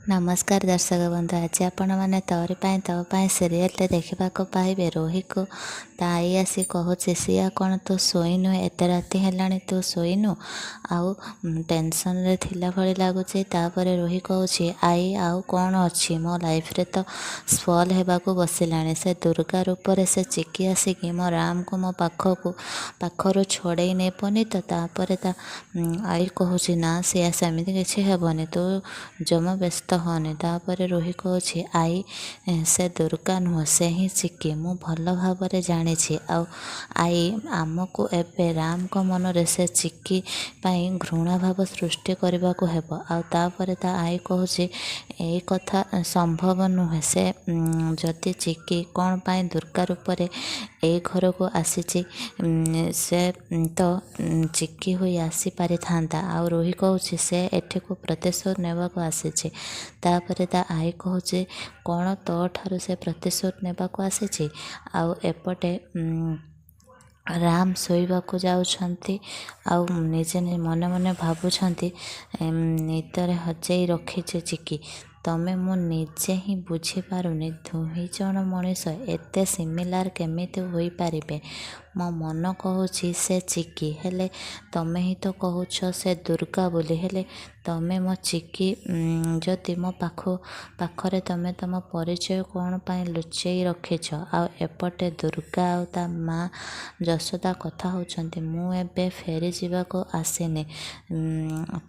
ନମସ୍କାର ଦର୍ଶକ ବନ୍ଧୁ, ଆଜି ଆପଣମାନେ ତୋରି ପାଇଁ ତୋ ପାଇଁ ସିରିଏଲରେ ଦେଖିବାକୁ ପାଇବେ ରୋହିକୁ ତା ଆଈ ଆସି କହୁଛି, ସିଆ କ'ଣ ତୁ ଶୋଇନୁ? ଏତେ ରାତି ହେଲାଣି ତୁ ଶୋଇନୁ ଆଉ ଟେନସନରେ ଥିଲା ଭଳି ଲାଗୁଛି। ତାପରେ ରୋହି କହୁଛି, ଆଈ ଆଉ କ'ଣ ଅଛି, ମୋ ଲାଇଫରେ ତ ସ୍ପଏଲ୍ ହେବାକୁ ବସିଲାଣି। ସେ ଦୁର୍ଗା ରୂପରେ ସେ ଚିକି ଆସିକି ମୋ ରାମକୁ ମୋ ପାଖରୁ ଛଡ଼େଇ ନେବନି ତ? ତାପରେ ତା ଆଈ କହୁଛି, ନା ସିଆ, ସେମିତି କିଛି ହେବନି, ତୁ ଜମା ବ୍ୟସ୍ତ ହଅନି। ତାପରେ ରୋହି କହୁଛି, ଆଈ ସେ ଦୁର୍ଗା ନୁହଁ, ସେ ହିଁ ଚିକି, ମୁଁ ଭଲ ଭାବରେ ଜାଣିଛି। ଆଉ ଆଈ, ଆମକୁ ଏବେ ରାମଙ୍କ ମନରେ ସେ ଚିକି ପାଇଁ ଘୃଣା ଭାବ ସୃଷ୍ଟି କରିବାକୁ ହେବ। ଆଉ ତାପରେ ତା ଆଈ କହୁଛି, ଏଇ କଥା ସମ୍ଭବ ନୁହେଁ। ସେ ଯଦି ଚିକି କ'ଣ ପାଇଁ ଦୁର୍ଗା ରୂପରେ ଏଇ ଘରକୁ ଆସିଛି? ସେ ତ ଚିକି ହୋଇ ଆସିପାରିଥାନ୍ତା। ଆଉ ରୋହି କହୁଛି, ସେ ଏଠିକୁ ପ୍ରତିଶୋଧ ନେବାକୁ ଆସିଛି। ତାପରେ ତା ଆଈ କହୁଛି, କ'ଣ ତୋ ଠାରୁ ସେ ପ୍ରତିଶୋଧ ନେବାକୁ ଆସିଛି? ଆଉ ଏପଟେ ରାମ ଶୋଇବାକୁ ଯାଉଛନ୍ତି ଆଉ ନିଜେ ମନେ ମନେ ଭାବୁଛନ୍ତି, ନିଦରେ ହଜେଇ ରଖିଛି ଚିକି ତମେ, ମୁଁ ନିଜେ ହିଁ ବୁଝିପାରୁନି ଦୁହିଁ ଜଣ ମଣିଷ ଏତେ ସିମିଲାର କେମିତି ହୋଇପାରିବେ। ମୋ ମନ କହୁଛି ସେ ଚିକି, ହେଲେ ତମେ ହିଁ ତ କହୁଛ ସେ ଦୁର୍ଗା ବୋଲି। ହେଲେ ତମେ ମୋ ଚିକି ଯଦି ମୋ ପାଖରେ, ତମେ ତମ ପରିଚୟ କ'ଣ ପାଇଁ ଲୁଚେଇ ରଖିଛ? ଆଉ ଏପଟେ ଦୁର୍ଗା ଆଉ ତା ମା ଯଶୋଦା କଥା ହେଉଛନ୍ତି। ମୁଁ ଏବେ ଫେରିଯିବାକୁ ଆସିନି,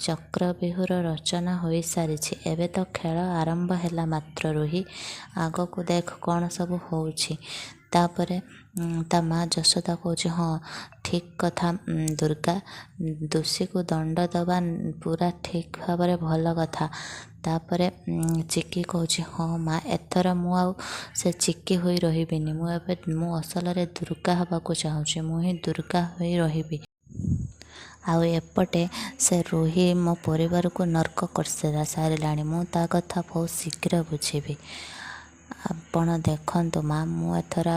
ଚକ୍ରବ୍ୟୁହର ରଚନା ହୋଇସାରିଛି, ଏବେ ତ ଖେଳ ଆରମ୍ଭ ହେଲା ମାତ୍ର। ରୋହି, ଆଗକୁ ଦେଖ କ'ଣ ସବୁ ହେଉଛି। ତାପରେ ତା ମା ଯଶୋଦା କହୁଛି, ହଁ ଠିକ୍ କଥା ଦୁର୍ଗା, ଦୋଷୀକୁ ଦଣ୍ଡ ଦେବା ପୁରା ଠିକ୍ ଭାବରେ ଭଲ କଥା। ତାପରେ ଚିକି କହୁଛି, ହଁ ମା, ଏଥର ମୁଁ ଆଉ ସେ ଚିକି ହୋଇ ରହିବିନି, ମୁଁ ଏବେ ମୁଁ ଅସଲରେ ଦୁର୍ଗା ହେବାକୁ ଚାହୁଁଛି, ମୁଁ ହିଁ ଦୁର୍ଗା ହୋଇ ରହିବି। ଆଉ ଏପଟେ ସେ ରୋହି ମୋ ପରିବାରକୁ ନର୍କ କରିସାରିଲାଣି, ମୁଁ ତା କଥା ବହୁତ ଶୀଘ୍ର ବୁଝିବି। ଆପଣ ଦେଖନ୍ତୁ ମା, ମୁଁ ଏଥର